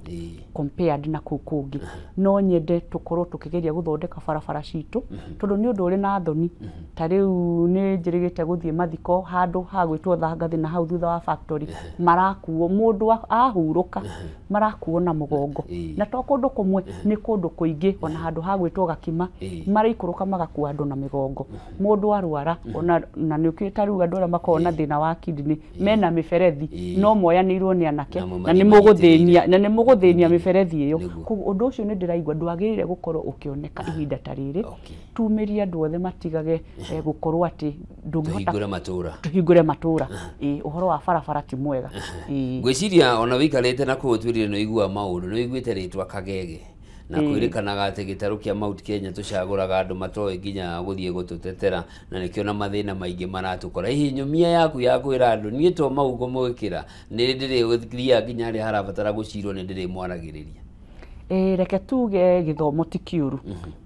compared na kũu kũngĩ. No nyende tũkorwo tũkĩgeria gũthondeka barabara citũ, tondũ nĩ ũndũ ũrĩ na thoni. Ta rĩu nĩ njĩrĩgĩte gũthiĩ mathiko handũ ha gwĩtwo Thangathĩ na hau thutha wa factory, marakuo mũndũ ahurũka, marakuo na mũgongo. Na to kũndũ kũmwe, nĩ kũndũ kũingĩ, ona handũ ha gwĩtwo Gakima, maraikũrũka magakua andũ na mĩgongo. Mũndũ arwara, ona na nĩ ũkĩũĩ ta rĩu andũ arĩa makoragwo na thĩna wa kidney, mena mĩberethi, no moyanĩirwo nĩ anake, na nĩ mũgũthĩnia, na nĩ mũgũthĩnia mĩberethi ĩyo. Koguo ũndũ ũcio nĩ ndĩraigua ndwagĩrĩire gũkorwo ũkĩoneka ihinda ta rĩrĩ. Tumĩrie andũ othe matigage gũkorwo atĩ ndũngĩhota tũhingũre matũra. Ũhoro wa barabara ti mwega. Ngwĩciria ona wĩikarĩte na kũu twĩrire nĩ ũiguaga maũndũ, nĩ ũiguĩte rĩtwa Kagege, na kwĩrĩkanaga atĩ gĩtarũ kĩa Mount Kenya tũcagũraga andũ matoĩ nginya gũthiĩ gũtũtetera, na nĩkĩo na mathĩna maingĩ maratũkora. Hihi nyũmia yaku ya kwĩra andũ niĩ to mau ngũmwĩkĩra, nĩ ndĩrĩthiaga nginya harĩa harabatara gũcirwo, nĩ ndĩrĩmwaragĩrĩria? Reke tuge gĩthomo ti kĩũru.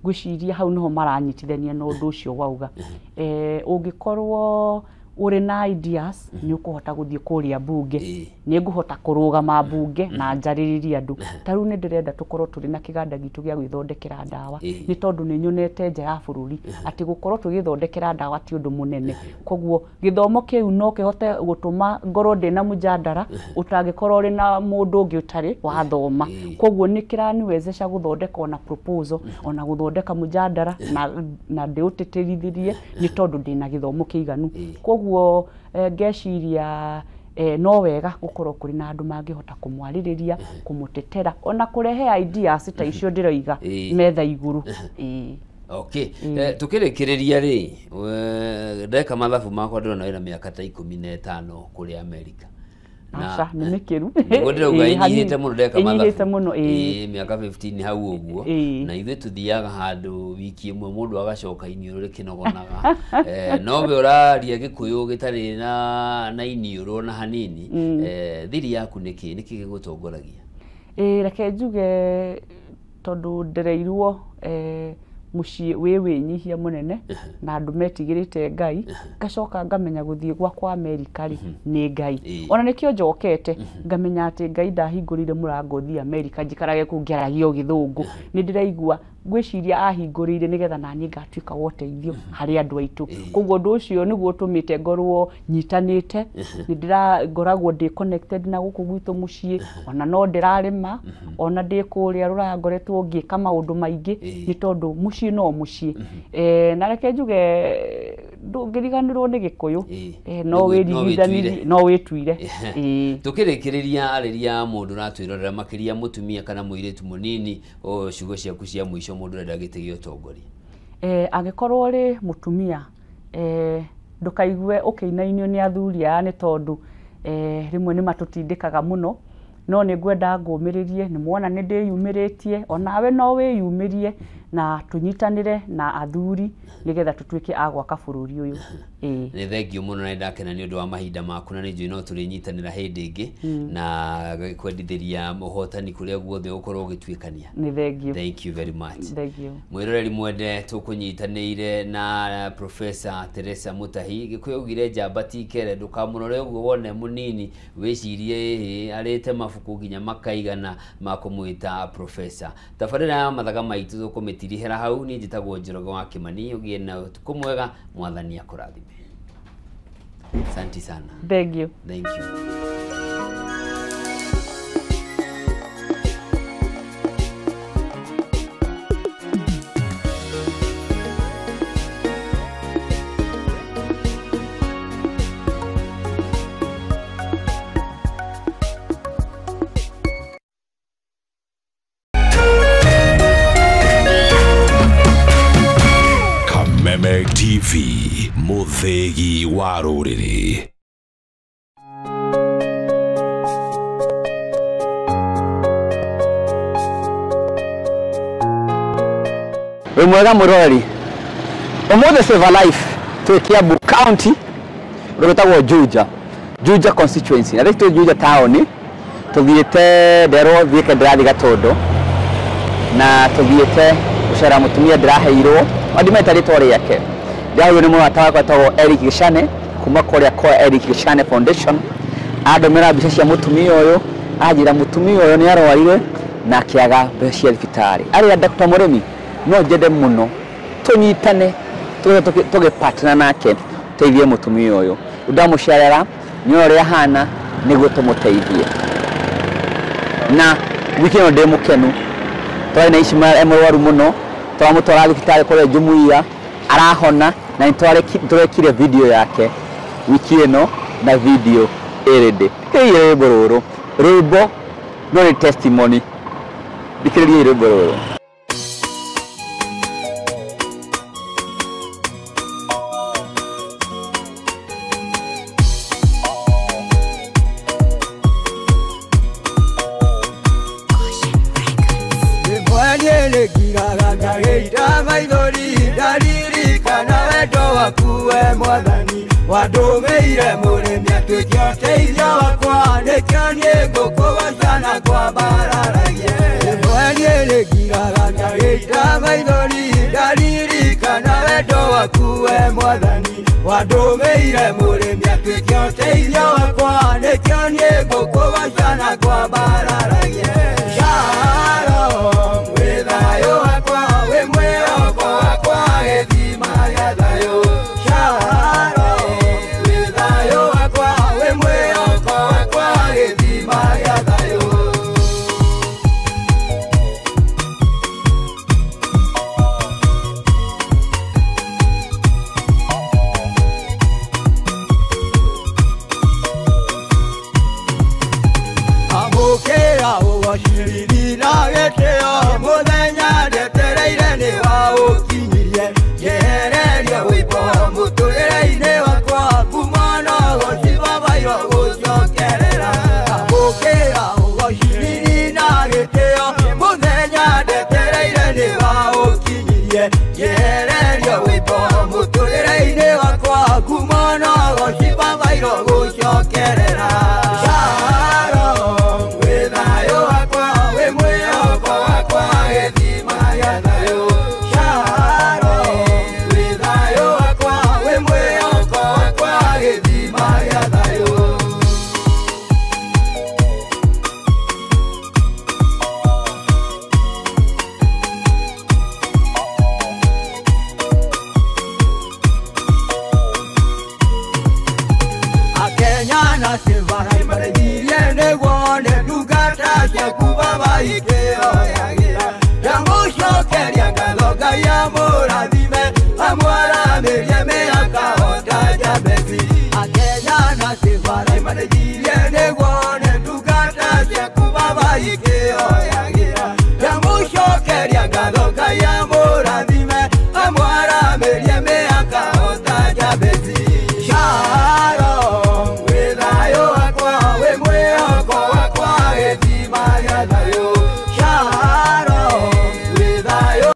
Ngwĩciria hau nĩho maranyitithania na ũndũ ũcio wauga. Ũngĩkorwo ũrĩ na ideas, nĩ ũkũhota gũthiĩ kũrĩa mbunge, nĩ ngũhota kũrũgama mbunge na njarĩrĩrie andũ. Ta rĩu nĩ ndĩrenda tũkorwo tũrĩ na kĩganda gitũ gĩa gwĩthondekera ndawa, nĩ tondũ nĩ nyonete nja ya bũrũri atĩ gũkorwo tũgĩthondekera ndawa ti ũndũ mũnene. Koguo gĩthomo kĩu no kĩhote gũtũma ngorwo ndĩna mũjandara ũtangĩkorwo ũrĩ na mũndũ ũngĩ ũtarĩ wathoma. Koguo nĩ kĩraniwezesha gũthondeka ona proposal, ona gũthondeka mũjandara na ndĩũtĩtĩrithirie, nĩ tondũ ndĩna gĩthomo kĩiganu. Koguo ngeciria no wega gũkorwo kũrĩ na andũ mangĩhota kũmwarĩrĩria, kũmũtetera, ona kũrehe ideas ta icio ndĩroiga metha igũrũ. Okay, tukĩrĩkĩrĩria rĩ, ndeka mathabu makwa ndĩrona wĩna mĩaka ta 15 kũrĩa Amerika. Aca, nĩ mĩkĩru. Nĩguo ndĩrauga ĩnyihĩte mũno ndeka mathabu. Mĩaka 15 hau ũguo. Na ithuĩ tũthiaga handũ wiki ĩmwe mũndũ agacoka iniũrũ rĩkĩnogonaga. No we ũraria Gĩkũyũ gĩtarĩ na iniũrũ ona hanini. Thiri yaku nĩkĩ? Nĩkĩ gĩgũtongoragia? Reke njuge tondũ ndereirwo mũciĩ wĩ wĩnyihia mũnene na andũ metigĩrĩte Ngai, ngacoka ngamenya gũthiĩ gwakwa Amerika rĩ nĩ Ngai. Ona nĩkĩo njokete ngamenya atĩ Ngai ndahingũrĩire mũrango thiĩ Amerika njikarage kũu ngĩaragia o gĩthũngũ. Nĩ ndĩraigua ngwĩciria ahingũrĩire nĩgetha naniĩ ngatuĩka wa ũteithio harĩ andũ aitũ. Koguo ũndũ ũcio nĩguo ũtũmĩte ngorwo nyitanĩte, nĩ ndĩra ngoragwo ndĩ connected na gũkũ gwitũ mũciĩ, ona no ndĩrarĩma, ona ndĩ kũrĩa rũraya ngoretwo ngĩka maũndũ maingĩ, nĩ tondũ mũciĩ no mũciĩ. Na reke njuge ndũngĩriganĩrwo nĩ Gĩkũyũ, no wĩrigithanirie, no wĩtuire. Tũkĩrĩkĩrĩria arĩria mũndũ ũratwĩrorera makĩria mũtumia kana mũirĩtu mũnini, ciugo ciaku cia mũico mũndũ ũrenda gĩtĩ gĩa ũtongoria. Angĩkorwo ũrĩ mũtumia, ndũkaigue ũkĩinainio nĩ athuri aya, nĩ tondũ rĩmwe nĩ matũtindĩkaga mũno, no nĩ ngwenda ngũmĩrĩrie, nĩ muona nĩ ndĩyumĩrĩtie, onawe no wĩyumĩrie na tũnyitanĩre na athuri nĩgetha tũtuĩke a gwaka bũrũri ũyũ. Nĩ thengio mũno na ndakena nĩ ũndũ wa mahinda maku, na nĩ njũĩ no tũrĩnyitanĩra hĩndĩ ĩngĩ na kwendithĩria ũhotani kũrĩa guothe ũkorwo ũgĩtuĩkania. Nĩ thengio. Thank you very much. Thengio. Mwĩroreri mwende, tũkũnyitanĩire na Professor Teresa Mutahi. Gĩkũyũ augire njamba ti kere, ndũkamũrore ũguo wone mũnini wĩcirie ĩhĩ arĩte mabuku nginya makaigana ma kũmwĩta professor. Tabarĩra ya mathaga maitũ tũkũmĩtirihĩra hau. Niĩ njĩtagwo Njoroge wa Kĩmani, ũgĩe na ũtukũ mwega, mwathani akũrathime. Asante sana. Thank you. Thank you. Kameme TV, Muthegi wa rũrĩrĩ. Wĩ mwega mũrori, ũmũthĩ Save a Life twĩ Kiambu County rwĩtagwo Juja, Juja constituency, na twĩ Juja town, tũthiĩte nderwo thiĩke ndĩrathiĩ Gatũndũ na tũthiĩte gũcera mũtumia ndĩraheirwo andimeta rĩtwa rĩake, ndĩraheirwo nĩ mũrata wakwa wĩtagwo Eric Gĩcane kuma kũrĩa kwa Eric Gĩcane Foundation. Andũmĩra mbica cia mũtumia ũyũ, anjĩra mũtumia ũyũ nĩ arwarire na akĩaga mbeca cia thibitarĩ. Arĩa Dr. Mũrĩmi no njende mũno tũnyitane tũgĩpatana nake teithie mũtumia ũyũ, ndamũcerera nĩ ũrĩa ahana nĩguo tũmũteithie. Na wiki ĩno ndĩ mũkenu, twarĩ na Ishmael e mũrwaru mũno, tũramũtwara thibitarĩ kũrĩa Jumuiya, arahona na nĩ tũrekire video yake wiki ĩno na video ĩrĩndĩ. Thikĩrĩria rwĩmbo rũrũ, rwĩmbo no nĩ testimony, thikĩrĩria rwĩmbo rũrũ. Wadumeire mũrĩmi atuĩke ũteithio wakwa, nĩkĩo niĩ ngũkũgoca na kwambararagie. Rĩmwe niĩ nĩngiraga ngagĩita maithori, ndaririkana wendo waku we Mwathani. Wadumeire mũrĩmi atuĩke ũteithio wakwa, nĩkĩo niĩ ngũkũgoca na kwambararagie. Shalom, wĩ thayũ wakwa, wĩ mwĩhoko wakwa, gĩthima gĩa thayũ.